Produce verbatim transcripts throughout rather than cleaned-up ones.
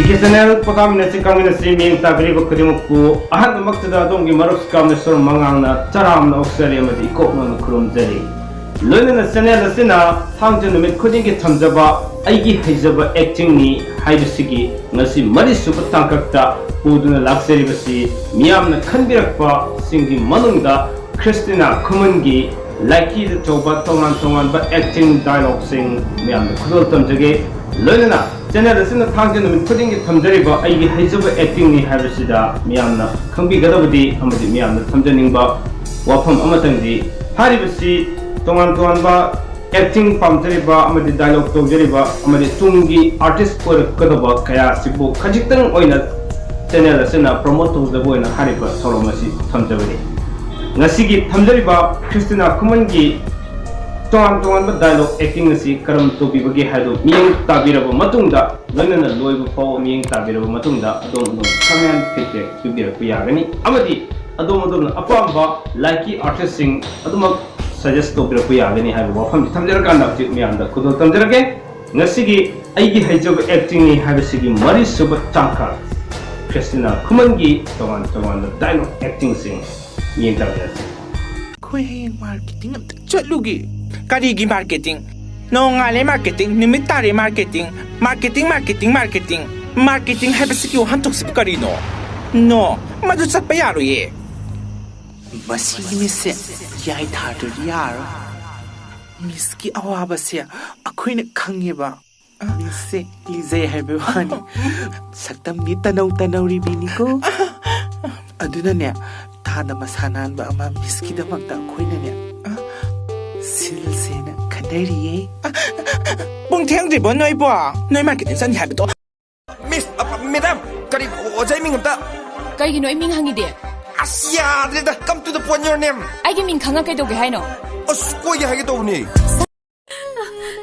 B ꯀꯦ channel ꯄꯣꯊꯥꯃꯤꯟꯅꯁꯤ ꯀꯥꯃꯤꯟꯅꯁꯤ ꯃꯤꯠꯌꯦꯡ ꯇꯥꯕꯤꯔꯤꯕ ꯈꯨꯗꯤꯡꯃꯛꯄꯨ ꯑꯍꯥꯟꯕꯃꯛꯇꯗ ꯑꯗꯣꯝꯒꯤ ꯃꯔꯨꯞ ꯀꯥꯃꯦꯁꯣꯔ ꯃꯉꯥꯡꯅ ꯇꯔꯥꯝꯅ ꯑꯣꯛꯆꯔꯤ ꯑꯃꯗꯤ ꯏꯀꯣꯛ ꯅꯧꯅ ꯈꯨꯔꯨꯝꯖꯔꯤ꯫ ꯂꯣꯏꯅꯅ ꯆꯦꯅꯦꯜ ꯑꯁꯤꯅ ꯊꯥꯡꯖ ꯅꯨꯃꯤꯠ ꯈꯨꯗꯤꯡꯒꯤ ꯊꯝꯖꯕ ꯑꯩꯒꯤ ꯍꯩꯖꯕ ꯑꯦꯛꯇꯤꯡꯅꯤ ꯍꯥꯏꯕꯁꯤꯒꯤ ꯉꯁꯤ ꯃꯔꯤꯁꯨꯕ ꯇꯥꯡꯀꯛꯇ ꯄꯨꯗꯨꯅ ꯂꯥꯛꯆꯔꯤꯕꯁꯤ ꯃꯤꯌꯥꯝꯅ ꯈꯟꯕꯤꯔꯛꯄꯁꯤꯡꯒꯤ ꯃꯅꯨꯡꯗ ꯈ꯭ꯔꯤꯁꯇꯤꯅꯥ ꯈꯨꯃꯟꯒꯤ ꯂꯥꯏꯀꯤꯗ ꯇꯧꯕ ꯇꯣꯉꯥꯟ ꯇꯣꯉꯥꯟꯕ ꯑꯦꯛꯇꯤꯡ ꯗꯥꯏꯂꯣꯛꯁꯤꯡ ꯃꯌꯥꯝꯗ ꯈꯨꯗꯣꯜ ꯇꯝꯖꯒꯦ꯫ ꯂꯣꯏꯅꯅ ꯆꯦꯅꯦꯜ ꯑꯁꯤꯅ ꯊꯥꯡꯖ ꯅꯨꯃꯤꯠ ꯈꯨꯗꯤꯡꯒꯤ ꯊꯝꯖꯔꯤꯕ ꯑꯩꯒꯤ ꯍꯩꯖꯕ ꯑꯦꯛꯇꯤꯡꯅꯤ ꯍꯥꯏꯕꯁꯤꯗ ꯃꯤꯌꯥꯝꯅ ꯈꯪꯕꯤꯒꯗꯕꯗꯤ ꯑꯃꯗꯤ ꯃꯤꯌꯥꯝꯅ ꯊꯝꯖꯅꯤꯡꯕ ꯋꯥꯐꯝ ꯑꯃꯇꯪꯗꯤ, ꯍꯥꯏꯔꯤꯕꯁꯤ ꯇꯣꯉꯥꯟ ꯇꯣꯉꯥꯟꯕ ꯑꯦꯛꯇꯤꯡ ꯄꯥꯝꯖꯔꯤꯕ ꯑꯃꯗꯤ ꯗꯥꯏꯂꯣꯛ ꯇꯧꯖꯔꯤꯕ ꯑꯃꯗꯤ ꯇꯨꯡꯒꯤ ꯑꯥꯔꯇꯤꯁ ꯑꯣꯏꯔꯛꯀꯗꯕ ꯀꯌꯥ ꯑꯁꯤꯕꯨ ꯈꯖꯤꯛꯇꯪ ꯑꯣꯏꯅ ꯆꯦꯅꯦꯜ ꯑꯁꯤꯅ ꯄ꯭ꯔꯣꯃꯣꯠ ꯇꯧꯖꯕ ꯑꯣꯏꯅ ꯍꯥꯏꯔꯤꯕ ꯊꯧꯔꯝ ꯑꯁꯤ ꯊꯝꯖꯕꯅꯤ꯫ ꯉꯁꯤꯒꯤ ꯊꯝꯖꯔꯤꯕ ꯈ꯭ꯔꯤꯁꯇꯤꯅꯥ ꯈꯨꯃꯟꯒꯤ ꯇꯣꯉꯥꯟ ꯇꯣꯉꯥꯟꯕ ꯗꯥꯏꯂꯣꯛ ꯑꯦꯛꯇꯤꯡ ꯑꯁꯤ ꯀꯔꯝ ꯇꯧꯕꯤꯕꯒꯦ ꯍꯥꯏꯕꯗꯨ ꯃꯤꯠꯌꯦꯡ ꯇꯥꯕꯤꯔꯕ ꯃꯇꯨꯡꯗ, ꯂꯣꯏꯅꯅ ꯂꯣꯏꯕ ꯐꯥꯎꯕ ꯃꯤꯠꯌꯦꯡ ꯇꯥꯕꯤꯔꯕ ꯃꯇꯨꯡꯗ, ꯑꯗꯣꯝ ꯑꯗꯣꯝ ꯀꯃꯦꯟ ꯐꯤꯗꯕꯦꯛ ꯄꯤꯕꯤꯔꯛꯄ ꯌꯥꯒꯅꯤ ꯑꯃꯗꯤ ꯑꯗꯣꯝ ꯑꯗꯣꯝꯅ ꯑꯄꯥꯝꯕ ꯂꯥꯏꯀꯤ ꯑꯥꯔꯇꯤꯁꯁꯤꯡ ꯑꯗꯨꯃꯛ ꯁꯖꯦꯁ ꯇꯧꯕꯤꯔꯛꯄ ꯌꯥꯒꯅꯤ ꯍꯥꯏꯕ ꯋꯥꯐꯝꯁꯤ ꯊꯝꯖꯔꯀꯥꯟꯗ ꯍꯧꯖꯤꯛ ꯃꯌꯥꯝꯗ ꯈꯨꯗꯣꯜ ꯇꯝꯖꯔꯒꯦ꯫ ꯉꯁꯤꯒꯤ ꯑꯩꯒꯤ ꯍꯩꯖꯕ ꯑꯦꯛꯇꯤꯡꯅꯤ ꯍꯥꯏꯕꯁꯤꯒꯤ ꯃꯔꯤꯁꯨꯕ ꯇꯥꯡꯀꯛ, ꯈ꯭ꯔꯤꯁꯇꯤꯅꯥ ꯈꯨꯃꯟꯒꯤ ꯇꯣꯉꯥꯟ ꯇꯣꯉꯥꯟꯕ ꯗꯥꯏꯂꯣꯛ ꯑꯦꯛꯇꯤꯡꯁꯤꯡ ꯃꯤꯠꯌꯦꯡ ꯇꯥꯕꯤꯔꯛꯁꯤ꯫ ꯑꯩꯈꯣꯏ ꯍꯌꯦꯡ ꯃꯥꯔꯀꯦꯇꯤꯡ ꯑꯝꯇ ꯆꯠꯂꯨꯒꯦ꯫ ꯀꯔꯤꯒꯤ ꯃꯥꯔꯀꯦꯇꯤꯡ? ꯅꯣꯡꯉꯥꯜꯂꯦ ꯃꯥꯔꯀꯦꯇꯤꯡ, ꯅꯨꯃꯤꯠ ꯇꯥꯔꯦ marketing, marketing, marketing, marketing. Marketing ꯍꯥꯏꯕꯁꯤꯒꯤ ꯋꯥꯍꯟꯊꯣꯛꯁꯤꯕꯨ ꯀꯔꯤꯅꯣ? ꯅꯣ, ꯃꯗꯨ ꯆꯠꯄ ꯌꯥꯔꯣꯏꯌꯦ꯫ ꯃꯁꯤꯒꯤ ꯃꯤꯁꯁꯦ ꯌꯥꯏꯊꯥꯗ꯭ꯔꯗꯤ ꯌꯥꯔꯣꯏ꯫ ꯃꯤꯁꯀꯤ ꯑꯋꯥꯕꯁꯦ ꯑꯩꯈꯣꯏꯅ ꯈꯪꯉꯦꯕ꯫ ꯃꯤꯁꯁꯦ ꯂꯤꯖꯩ ꯍꯥꯏꯕ ꯋꯥꯅꯤ꯫ ꯁꯛꯇꯝꯗꯤ ꯇꯅꯧ ꯇꯅꯧꯔꯤꯕꯤꯅꯤꯀꯣ꯫ ꯑꯗꯨꯅꯅꯦ, ꯊꯥꯗ ꯃꯁꯥ ꯅꯥꯟꯕ ꯑꯃ ꯃꯤꯁꯀꯤꯗꯃꯛꯇ ꯑꯩꯈꯣꯏꯅꯅꯦ, ꯁꯤꯜꯁꯦꯅ ꯈꯟꯅꯔꯤꯌꯦ꯫ ꯄꯨꯡ ꯊꯦꯡꯗ꯭ꯔꯤꯕꯣ ꯅꯣꯏꯕꯣ? ꯅꯣꯏ ꯃꯥꯔꯀꯦꯇꯤꯡ ꯆꯠꯅꯤ ꯍꯥꯏꯕꯗꯣ? ꯃꯤꯁ, ꯑ, ꯃꯦꯗꯥꯝ, ꯀꯔꯤ, ꯑꯣꯖꯥ ꯏꯃꯤꯡ ꯑꯝꯇ? ꯀꯩꯒꯤꯅꯣ ꯑꯩ ꯃꯤꯡ ꯍꯪꯉꯤꯗꯤ? ꯑꯁ, ꯌꯥꯗ꯭ꯔꯦꯗ, come to the point, your name. ꯑꯩꯒꯤ ꯃꯤꯡ ꯈꯪꯉ ꯀꯩꯗꯧꯒꯦ ꯍꯥꯏꯅꯣ? ꯑꯁ, ꯀꯣꯏꯒꯦ ꯍꯥꯏꯒꯦ ꯇꯧꯕꯅꯤ꯫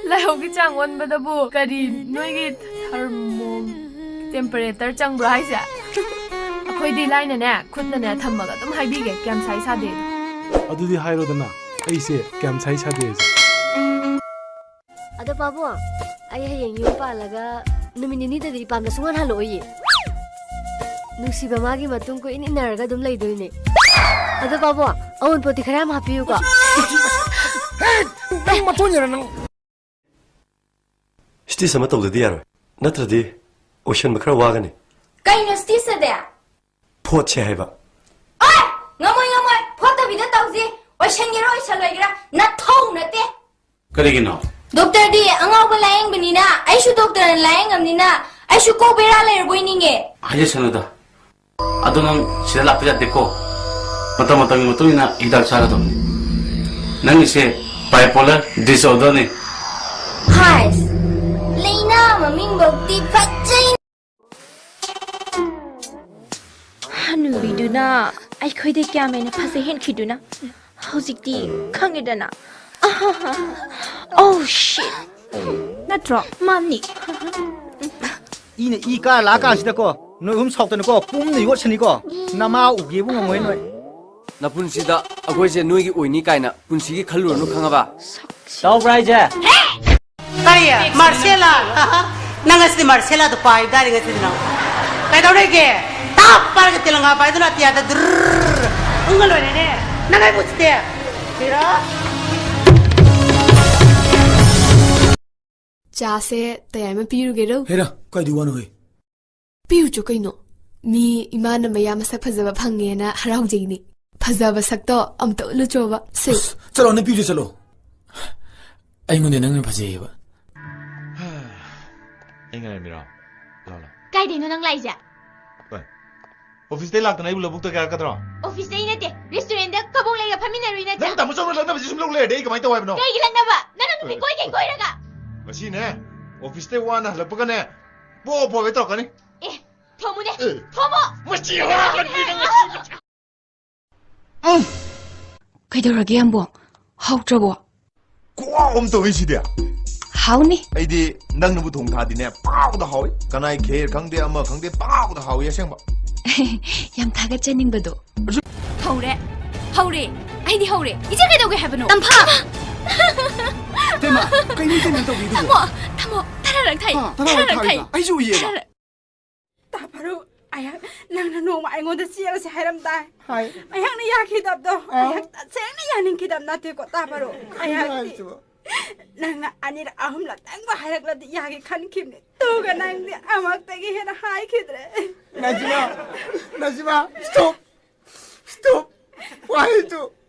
ꯂꯥꯏꯍꯧꯒꯤ ꯆꯥꯡ ꯑꯣꯟꯕꯗꯕꯨ ꯀꯔꯤ ꯅꯣꯏꯒꯤ ꯊꯔꯃꯣ ꯇꯦꯝꯄꯔꯦꯇꯔ ꯆꯪꯕ꯭ꯔꯣ ꯍꯥꯏꯁꯦ? ꯑꯩꯈꯣꯏꯗꯤ ꯂꯥꯏꯅꯅꯦ, ꯈꯨꯠꯅꯅꯦ ꯊꯝꯃꯒ ꯑꯗꯨꯝ ꯍꯥꯏꯕꯤꯒꯦ ꯀꯌꯥꯝ ꯁꯥꯏ ꯁꯥꯗꯦ꯫ ꯑꯗꯨꯗꯤ ꯍꯥꯏꯔꯣꯗꯅ, ꯑꯩꯁꯦ ꯀꯌꯥꯝ ꯁꯥꯏ ꯁꯥꯗꯦꯁꯦ꯫ ꯑꯗꯣ ꯄꯥꯕꯨꯡ, ꯑꯩ ꯍꯌꯦꯡ ꯌꯨꯝ ꯄꯥꯜꯂꯒ ꯅꯨꯃꯤꯠ ꯅꯤꯅꯤꯗꯗꯤ ꯏꯄꯥꯝꯗ ꯁꯨꯡꯍꯟ ꯍꯜꯂꯛꯑꯣꯏꯌꯦ꯫ ꯅꯨꯡꯁꯤꯕ ꯃꯥꯒꯤ ꯃꯇꯨꯡ ꯀꯣꯏꯏꯟ ꯏꯟꯅꯔꯒ ꯑꯗꯨꯝ ꯂꯩꯗꯣꯏꯅꯦ꯫ ꯑꯗꯣ ꯄꯥꯕꯨꯡ, ꯑꯋꯨꯟꯄꯣꯠꯇꯤ ꯈꯔ ꯌꯥꯝ ꯍꯥꯞꯄꯤꯌꯨꯀꯣ꯫ ꯍꯦ! ꯅꯪ ꯃꯇꯣꯟ ꯌꯥꯔ ꯅꯪ꯫ ꯁ꯭ꯇꯤꯆ ꯑꯃ ꯇꯧꯗꯗꯤ ꯌꯥꯔꯣꯏ꯫ ꯅꯠꯇ꯭ꯔꯗꯤ ꯑꯣꯏꯁꯟꯕ ꯈꯔ ꯋꯥꯒꯅꯤ꯫ ꯀꯩꯅꯣ ꯁ꯭ꯇꯤꯆ ꯑꯗꯤ? ꯐꯣꯠꯁꯦ ꯍꯥꯏꯕ꯫ ꯑꯣꯏ! ꯉꯝꯃꯣꯏ, ꯉꯝꯃꯣꯏ! ꯐꯣꯠꯇꯕꯤꯗ ꯇꯧꯁꯤ꯫ ꯑꯣꯏꯁꯟꯒꯦꯔꯥ ꯑꯣꯏꯁꯜꯂꯣꯏꯒꯦꯔꯥ ꯅꯊꯧ ꯅꯠꯇꯦ꯫ ꯀꯔꯤꯒꯤꯅꯣ? ꯗꯣꯛꯇꯔꯗꯤ ꯑꯉꯥꯎꯕ ꯂꯥꯌꯦꯡꯕꯅꯤꯅ, ꯑꯩꯁꯨ ꯗꯣꯛꯇꯔꯅ ꯂꯥꯌꯦꯡꯉꯝꯅꯤꯅ, ꯑꯩꯁꯨ ꯀꯣꯛ ꯕꯦꯔꯥ ꯂꯩꯔꯕꯣꯏ ꯅꯤꯡꯉꯦ꯫ ꯍꯥꯏꯖꯁꯅꯨꯗ꯫ ꯑꯗꯣ ꯅꯪ ꯁꯤꯗ ꯂꯥꯛꯄ ꯌꯥꯗꯦꯀꯣ꯫ ꯃꯇꯝ ꯃꯇꯝꯒꯤ ꯃꯇꯨꯡ ꯏꯟꯅ ꯍꯤꯗꯥꯛ ꯆꯥꯒꯗꯕꯅꯤ꯫ ꯅꯪꯒꯤꯁꯦ bipolar disorderꯅꯤ꯫ ꯍꯥꯏꯁ, ꯂꯩꯅꯥ ꯃꯃꯤꯡꯐꯧꯗꯤ ꯐꯖꯩ꯫ ꯍꯅꯨꯕꯤꯗꯨꯅ ꯑꯩꯈꯣꯏꯗꯩ ꯀꯌꯥꯝ ꯍꯦꯟꯅ ꯐꯖ ꯍꯦꯟꯈꯤꯗꯨꯅ ꯍꯧꯖꯤꯛꯇꯤ ꯈꯪꯉꯦꯗꯅ꯫ ꯑꯍꯥꯍꯥ꯫ Oh shit꯫ ꯅꯠꯇ꯭ꯔꯣ? ꯃꯥꯅꯤ꯫ ꯏꯅ ꯏ ꯀꯥꯔ ꯂꯥꯛꯑꯀꯥꯟꯁꯤꯗꯀꯣ, ꯅꯣꯏ ꯑꯍꯨꯝ ꯁꯥꯎꯇꯅꯀꯣ ꯄꯨꯝꯅ ꯌꯣꯠꯁꯅꯤꯀꯣ꯫ ꯅꯃꯥ ꯎꯒꯦꯕꯨ ꯉꯝꯃꯣꯏ ꯅꯣꯏ꯫ ꯅꯄꯨꯟꯁꯤꯗ ꯑꯩꯈꯣꯏꯁꯦ ꯅꯣꯏꯒꯤ ꯑꯣꯏꯅꯤ ꯀꯥꯏꯅ ꯄꯨꯟꯁꯤꯒꯤ ꯈꯜꯂꯨꯔꯅꯨ, ꯈꯪꯉꯕ? ꯇꯧꯕ꯭ꯔꯥ ꯍꯥꯏꯁꯦ? ꯀꯔꯤ? ꯃꯥꯔꯁꯦꯂꯥ? ꯅꯪ ꯉꯁꯤꯗꯤ ꯃꯥꯔꯁꯦꯂꯥꯗꯣ ꯄꯥꯏꯕ ꯇꯥꯔꯦ ꯉꯁꯤꯗꯤ ꯅꯪ꯫ ꯀꯩꯗꯧꯔꯒꯦ? ꯇꯥꯞ ꯄꯥꯏꯔꯒ ꯇꯦꯂꯪꯒꯥ ꯄꯥꯏꯗꯨꯅ ꯑꯇꯤꯌꯥꯗ ꯗ꯭ꯔꯔ ꯎꯪꯉ ꯂꯣꯏꯔꯦꯅꯦ꯫ ꯅꯪ ꯑꯩꯕꯨ ꯎꯁꯤꯇꯦ? ꯍꯤꯔꯣ? ꯆꯥꯁꯦ ꯇꯌꯥꯏꯃ ꯄꯤꯔꯨꯒꯦꯔꯣ? ꯍꯦꯔꯥ, ꯀꯥꯏꯗꯤ ꯋꯥꯅꯣ ꯍꯦ? ꯄꯤꯌꯨꯆꯣ ꯀꯩꯅꯣ꯫ ꯃꯤ ꯏꯃꯥꯅ ꯃꯌꯥ ꯃꯁꯛ ꯐꯖꯕ ꯐꯪꯉꯦꯅ ꯍꯔꯥꯎꯖꯩꯅꯦ꯫ ꯐꯖꯕ ꯁꯛꯇꯣ ꯑꯝꯇ ꯎꯠꯂꯨꯆꯣꯕ꯫ ꯁꯦ꯫ ꯑꯁ, ꯆꯠꯂꯣ, ꯅꯨꯄꯤꯁꯨ ꯆꯠꯂꯣ꯫ ꯑꯩꯉꯣꯟꯗ ꯅꯪꯅ ꯐꯖꯩꯌꯦꯕ꯫ ꯑꯩ ꯉꯥꯏꯔꯝꯃꯤꯔꯣ? ꯂꯥꯎ, ꯂꯥꯎ꯫ ꯀꯥꯏꯗꯩꯅꯣ ꯅꯪ ꯂꯥꯛꯏꯁꯦ? ꯍꯣꯏ꯫ ꯑꯣꯐꯤꯁꯇꯩ ꯂꯥꯛꯇꯅ ꯑꯩꯕꯨ ꯂꯧꯕꯨꯛꯇ ꯀꯌꯥꯔꯛꯀꯗ꯭ꯔꯣ? ꯑꯣꯐꯤꯁꯇꯩ ꯅꯠꯇꯦ, ꯔꯦꯁꯇꯨꯔꯦꯟꯗ ꯀꯕꯣꯛ ꯂꯩꯒ ꯐꯝꯃꯤꯟꯅꯔꯨꯏ ꯅꯠꯇ꯭ꯔꯥ? ꯅꯪ ꯇꯥꯃꯣ ꯆꯧꯅ ꯂꯛꯅꯕꯁꯤ ꯁꯨꯝ ꯂꯧ ꯂꯩꯔꯗꯤ ꯑꯩ ꯀꯃꯥꯏꯅ ꯇꯧ ꯍꯥꯏꯕꯅꯣ? ꯀꯩꯒꯤ ꯂꯛꯅꯕ? ꯅꯪ ꯅꯨꯄꯤ ꯀꯣꯏ ꯀꯩ ꯀꯣꯏꯔꯒ? ꯉꯁꯤꯅꯦ, ꯑꯣꯐꯤꯁꯇꯩ ꯋꯥꯅ ꯍꯜꯂꯛꯄꯒꯅꯦ, ꯄꯣ ꯄꯣꯒꯦ ꯇꯧꯔꯛꯀꯅꯤ꯫ ꯑꯦ, ꯊꯣꯃꯨꯅꯦ, ꯑꯦ꯫ ꯊꯣꯃꯣ! ꯃꯁꯤ ꯍꯥꯠꯂꯅꯤ ꯅꯪ ꯉꯁꯤ꯫ ꯎꯝ꯫ ꯀꯩꯗꯧꯔꯒꯦ, ꯌꯥꯝꯕꯣ? ꯍꯥꯎꯇ꯭ꯔꯕꯣ? ꯈꯨꯍꯥꯎ ꯑꯃ ꯇꯧꯏ ꯁꯤꯗꯤ꯫ ꯍꯥꯎꯅꯤ꯫ ꯑꯩꯗꯤ ꯅꯪꯅꯕꯨ ꯊꯣꯡ ꯊꯥꯗꯤꯅꯦ, ꯄꯥꯎꯗ ꯍꯥꯎꯏ꯫ ꯀꯅꯥꯏ ꯈꯦꯔ ꯈꯪꯗꯦ, ꯑꯃ ꯈꯪꯗꯦ, ꯄꯥꯎꯗ ꯍꯥꯎꯏ ꯑꯁꯦꯡꯕ꯫ ꯌꯥꯝ ꯊꯥꯒꯠꯆꯅꯤꯡꯕꯗꯣ꯫ ꯍꯧꯔꯦ꯫ ꯍꯧꯔꯦ꯫ ꯑꯩꯗꯤ ꯍꯧꯔꯦ꯫ ꯏꯆꯦ ꯀꯩꯗꯧꯒꯦ ꯍꯥꯏꯕꯅꯣ? ꯇꯝꯐꯥ! ꯏꯇꯩꯃ, ꯀꯩꯅꯣ ꯏꯇꯩꯃ ꯇꯧꯕꯤꯗꯨꯕꯣ? ꯇꯥꯃꯣ! ꯑꯃꯨꯛ ꯊꯔꯥꯔꯛ ꯊꯥꯏ, ꯍꯥ, ꯊꯔꯥꯔꯛ ꯊꯔꯥꯔꯛ ꯊꯥꯏ꯫ ꯊꯥꯏꯕ꯫ ꯑꯩꯁꯨ ꯎꯏꯌꯦꯕ꯫ ꯊꯔꯥꯔꯛ꯫ ꯇꯥ ꯐꯔꯨ, ꯑꯩꯍꯥꯛ ꯅꯪꯅ ꯅꯣꯡꯃ ꯑꯩꯉꯣꯟꯗ ꯆꯦꯜꯂꯁꯦ ꯍꯥꯏꯔꯝꯗꯥꯏ꯫ ꯍꯥꯏ꯫ ꯑꯩꯍꯥꯛꯅ ꯌꯥꯈꯤꯗꯕꯗꯣ, ꯑꯥ꯫ ꯑꯩꯍꯥꯛ ꯇꯁꯦꯡꯅ ꯌꯥꯅꯤꯡꯈꯤꯗꯕ ꯅꯠꯇꯦꯀꯣ, ꯇꯥ ꯐꯔꯨ꯫ ꯀꯩꯅꯣ ꯑꯩꯍꯥꯛꯇꯤ ꯍꯥꯏꯁꯤꯕꯣ? ꯅꯪꯅ ꯑꯅꯤꯔꯛ ꯑꯍꯨꯝꯂꯛꯇꯪꯕꯨ ꯍꯥꯏꯔꯛꯂꯗꯤ ꯌꯥꯒꯦ ꯈꯟꯈꯤꯕꯅꯤ꯫ ꯑꯗꯨꯒ ꯅꯪꯗꯤ ꯑꯃꯨꯛꯇꯒꯤ ꯍꯦꯟꯅ ꯍꯥꯏꯈꯤꯗ꯭ꯔꯦ꯫ ꯅꯖꯤꯃꯥ, ꯅꯖꯤꯃꯥ, stop! Stop! ꯋꯥꯍꯩꯗꯨ,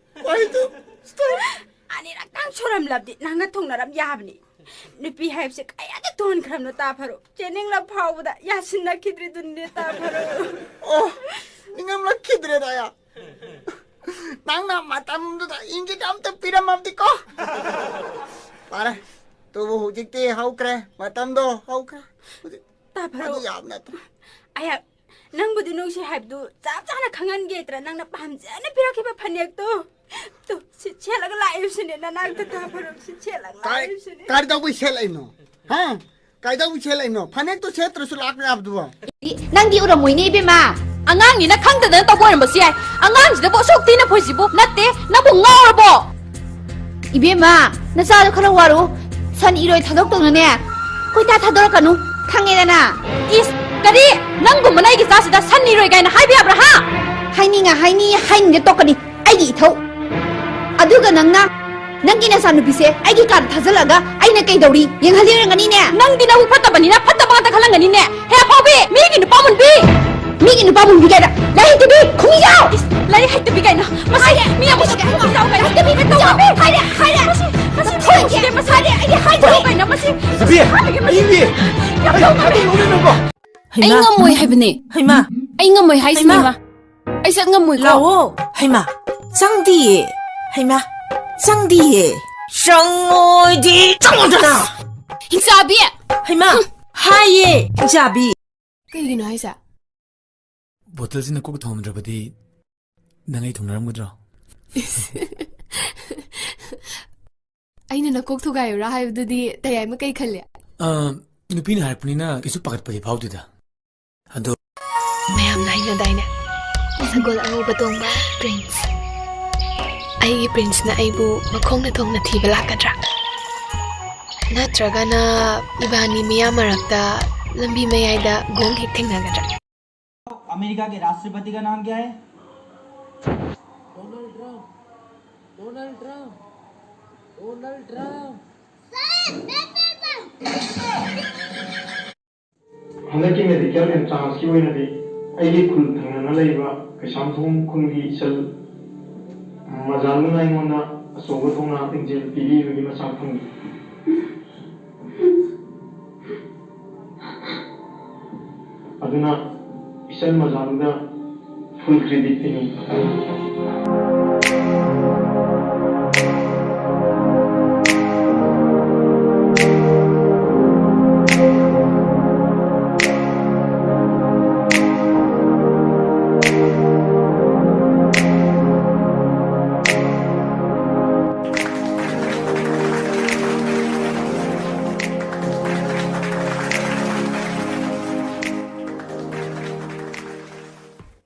ꯋꯥꯍꯩꯗꯨ, stop! ꯑꯅꯤꯔꯛꯇꯪ ꯁꯨꯔꯝꯂꯕꯗꯤ ꯅꯪꯒ ꯊꯨꯡꯅꯔꯝ ꯌꯥꯕꯅꯤ꯫ ꯅꯨꯄꯤ ꯍꯥꯏꯕꯁꯦ ꯀꯌꯥꯗ ꯇꯣꯟꯈ꯭ꯔꯕꯅꯣ, ꯇꯥ ꯐꯔꯨ꯫ ꯆꯦꯅꯤꯡꯂꯛ ꯐꯥꯎꯕꯗ ꯌꯥꯁꯤꯟꯅꯈꯤꯗ꯭ꯔꯤꯗꯨꯅꯤꯅꯦ, ꯇꯥ ꯐꯔꯨ꯫ ꯑꯣ, ꯅꯤꯡꯉꯝꯂꯛꯈꯤꯗ꯭ꯔꯦꯗ ꯑꯩ꯫ ꯅꯪꯅ ꯃꯇꯝꯗꯨꯗ ꯏꯪꯒꯤꯠ ꯑꯝꯇ ꯄꯤꯔꯝꯃꯕꯗꯤꯀꯣ꯫ ꯐꯔꯦ, ꯑꯗꯨꯕꯨ ꯍꯧꯖꯤꯛꯇꯤ ꯍꯧꯈ꯭ꯔꯦ, ꯃꯇꯝꯗꯣ ꯍꯧꯈ꯭ꯔꯦ꯫ ꯍꯧꯖꯤꯛ ꯇꯥ ꯐꯔꯨ꯫ ꯑꯗꯨ ꯌꯥꯕ ꯅꯠꯇ꯭ꯔꯣ? ꯑꯩꯍꯥꯛ ꯅꯪꯕꯨꯗꯤ ꯅꯨꯡꯁꯤ ꯍꯥꯏꯕꯗꯨ ꯆꯞ ꯆꯥꯅ ꯈꯪꯍꯟꯒꯦꯗ꯭ꯔꯥ, ꯅꯪꯅ ꯄꯥꯝꯖꯅ ꯄꯤꯔꯛꯈꯤꯕ ꯐꯅꯦꯛꯇꯣ꯫ ꯇꯨ, ꯁꯤ ꯁꯦꯠꯂꯒ ꯂꯥꯛꯏꯕꯁꯤꯅꯦ, ꯅꯅꯥꯛꯇ ꯇꯥ ꯐꯔꯨ, ꯁꯤ ꯁꯦꯠꯂꯒ ꯀꯥꯏ-, ꯂꯥꯛꯏꯕꯁꯤꯅꯦ꯫ ꯀꯥꯏꯗꯧꯕꯩ ꯁꯦꯠꯂꯛꯏꯅꯣ? ꯍꯥ? ꯀꯥꯏꯗꯧꯕꯩ ꯁꯦꯠꯂꯛꯏꯅꯣ? ꯐꯅꯦꯛꯇꯣ ꯁꯦꯠꯇ꯭ꯔꯁꯨ ꯂꯥꯛꯄ ꯌꯥꯕꯗꯨꯕꯣ? ꯅꯪꯗꯤ ꯎꯔꯝꯃꯣꯏꯅꯦ, ꯏꯕꯦꯝꯃ꯫ ꯑꯉꯥꯡꯅꯤꯅ ꯈꯪꯗꯗꯅ ꯇꯧꯕ ꯑꯣꯏꯔꯝꯕꯁꯨ ꯌꯥꯏ꯫ ꯑꯉꯥꯡꯁꯤꯗꯕꯨ ꯑꯁꯨꯛ ꯊꯤꯅ ꯐꯣꯏꯁꯤꯕꯨ? ꯅꯠꯇꯦ, ꯅꯪꯕꯨ ꯉꯥꯎꯔꯕꯣ? ꯏꯕꯦꯝꯃ, ꯅꯆꯥꯗꯣ ꯈꯔ ꯋꯥꯔꯨ꯫ ꯁꯟ ꯏꯔꯣꯏ ꯊꯥꯗꯣꯛꯇꯧꯅꯅꯦ ꯀꯣꯏꯇꯥ ꯊꯥꯗꯣꯔꯛꯀꯅꯨ, ꯈꯪꯉꯦꯗꯅ? ꯏꯁ, ꯀꯔꯤ? ꯅꯪꯒꯨꯝꯕꯅ ꯑꯩꯒꯤ ꯏꯆꯥꯁꯤꯗ ꯁꯟ ꯏꯔꯣꯏ ꯀꯥꯏꯅ ꯍꯥꯏꯕ ꯌꯥꯕ꯭ꯔꯥ, ꯍꯥ? ꯍꯥꯏꯅꯤꯡꯉ ꯍꯥꯏꯅꯤꯡꯉꯤ, ꯍꯥꯏꯅꯤꯡꯗꯦ ꯇꯣꯛꯀꯅꯤ꯫ ꯑꯩꯒꯤ ꯏꯊꯧ꯫ ꯑꯗꯨꯒ ꯅꯪꯅ ꯅꯪꯒꯤ ꯅꯆꯥꯅꯨꯄꯤꯁꯦ ꯑꯩꯒꯤ ꯀꯥꯗ ꯊꯥꯖꯤꯜꯂꯒ ꯑꯩꯅ ꯀꯩꯗꯧꯔꯤ ꯌꯦꯡꯍꯜꯂꯤ ꯑꯣꯏꯔꯝꯒꯅꯤꯅꯦ꯫ ꯅꯪꯗꯤ ꯅꯕꯨꯛ ꯐꯠꯇꯕꯅꯤꯅ ꯐꯠꯇꯕ ꯉꯥꯛꯇ ꯈꯜꯂꯝꯒꯅꯤꯅꯦ꯫ ꯍꯦ ꯑꯐꯥꯎꯕꯤ, ꯃꯤꯒꯤ ꯅꯨꯄꯥ ꯃꯨꯟꯕꯤ! ꯃꯤꯒꯤ ꯅꯨꯄꯥ ꯃꯨꯟꯕꯤ ꯀꯥꯏꯅ ꯂꯥꯏꯔꯤꯛ ꯍꯩꯇꯕꯤ, ꯈꯨꯃꯤꯖꯥꯎ! ꯏꯁ, ꯂꯥꯏꯔꯤꯛ ꯍꯩꯇꯕꯤ ꯀꯥꯏꯅ꯫ ꯃꯁꯤ ꯃꯤ ꯑꯃ ꯁꯨꯛ ꯈꯨꯃꯤꯖꯥꯎ ꯀꯥꯏꯅ꯫ ꯍꯩꯇꯕꯤ ꯀꯥꯏꯅ꯫ ꯍꯥꯏꯔꯦ, ꯍꯥꯏꯔꯦ꯫ ꯃꯁꯤ, ꯃꯁꯤ ꯍꯣꯏ, ꯐꯨꯔꯨꯞꯁꯤꯗꯤ ꯃꯁꯤ ꯍꯥꯏꯔꯦ, ꯑꯩꯗꯤ ꯍꯥꯏꯗꯦ꯫ ꯐꯨꯔꯨꯞ ꯀꯥꯏꯅ ꯃꯁꯤ꯫ ꯅꯨꯄꯤ, ꯍꯥꯏꯔꯒꯦ ꯃꯁꯤ꯫ ꯑꯩꯗꯤ ꯌꯥꯝ ꯇꯧꯕ ꯃꯥꯜꯂꯦ꯫ ꯑꯩ ꯉꯝꯃꯣꯏ ꯍꯥꯏꯕꯅꯦ꯫ ꯍꯩꯃꯥ꯫ ꯑꯩ ꯉꯝꯃꯣꯏ ꯍꯥꯏꯁꯤꯅꯦ, ꯍꯩꯃꯥ꯫ ꯏꯃꯥ꯫ ꯑꯩ ꯆꯠ ꯉꯝꯃꯣꯏꯀꯣ꯫ ꯂꯥꯛꯑꯣ꯫ ꯍꯩꯃꯥ, ꯆꯪꯗꯤꯌꯦ꯫ ꯍꯩꯃꯥ, ꯆꯪꯗꯤꯌꯦ꯫ ꯆꯪꯉꯣꯏꯗꯤ ꯆꯪꯉꯣꯗꯅ꯫ ꯍꯤꯡꯆꯥꯕꯤ! ꯍꯩꯃꯥ, ꯍꯥꯏꯌꯦ, ꯍꯤꯡꯆꯥꯕꯤ꯫ ꯀꯩꯒꯤꯅꯣ ꯍꯥꯏꯁꯦ? ꯕꯣꯇꯜꯁꯤꯅ ꯀꯣꯛ ꯊꯣꯡꯉꯝꯗ꯭ꯔꯕꯗꯤ ꯅꯪ ꯑꯩ ꯊꯨꯡꯅꯔꯝꯒꯗ꯭ꯔꯣ? ꯑꯩꯅ ꯅꯀꯣꯛ ꯊꯨꯒꯥꯏꯌꯨꯔꯥ ꯍꯥꯏꯕꯗꯨꯗꯤ ꯇꯌꯥꯏꯃ ꯀꯩ ꯈꯜꯂꯤ? ꯑ, ꯅꯨꯄꯤꯅ ꯍꯥꯏꯔꯛꯄꯅꯤꯅ ꯀꯩꯁꯨ ꯄꯥꯈꯠꯄꯗꯤ ꯐꯥꯎꯗꯦꯗ꯫ ꯑꯗꯣ ꯃꯌꯥꯝꯅ ꯍꯥꯏꯅꯗꯥꯏꯅꯦ, ꯁꯒꯣꯜ ꯑꯉꯧꯕ ꯇꯣꯡꯕ ꯄ꯭ꯔꯤꯟꯁ꯫ ꯑꯩꯒꯤ ꯄ꯭ꯔꯤꯟꯁꯅ ꯑꯩꯕꯨ ꯃꯈꯣꯡꯅ ꯊꯣꯡꯅ ꯊꯤꯕ ꯂꯥꯛꯀꯗ꯭ꯔꯥ? ꯅꯠꯇ꯭ꯔꯒꯅ ꯏꯕꯥꯅꯤ ꯃꯤꯌꯥꯝ ꯃꯔꯛꯇ ꯂꯝꯕꯤ ꯃꯌꯥꯏꯗ ꯒꯣꯡ ꯍꯦꯛ ꯊꯦꯡꯅꯒꯗ꯭ꯔꯥ? अमेरिका के राष्ट्रपति का नाम क्या है? Donald Trump. Donald Trump. Donald Trump. ꯍꯟꯗꯛꯀꯤ ꯃꯦꯗꯤꯀꯦꯜ ꯑꯦꯟꯇ꯭ꯔꯥꯟꯁꯀꯤ ꯑꯣꯏꯅꯗꯤ ꯑꯩꯒꯤ ꯈꯨꯜ ꯊꯪꯅꯅ ꯂꯩꯕ ꯀꯩꯁꯥꯝꯊꯣꯡ ꯈꯨꯟꯒꯤ ꯏꯆꯜ ꯃꯖꯥꯂꯨꯅ ꯑꯩꯉꯣꯟꯗ ꯑꯆꯧꯕ ꯊꯧꯅꯥ ꯂꯤꯡꯖꯦꯜ ꯄꯤꯕꯤꯕꯒꯤ ꯃꯆꯥꯛ ꯐꯪꯉꯤ꯫ ꯑꯗꯨꯅ ꯏꯆꯜ ꯃꯖꯥꯂꯨꯗ ꯐꯨꯜ ꯀ꯭ꯔꯦꯗꯤꯠ ꯄꯤꯅꯤꯡꯏ꯫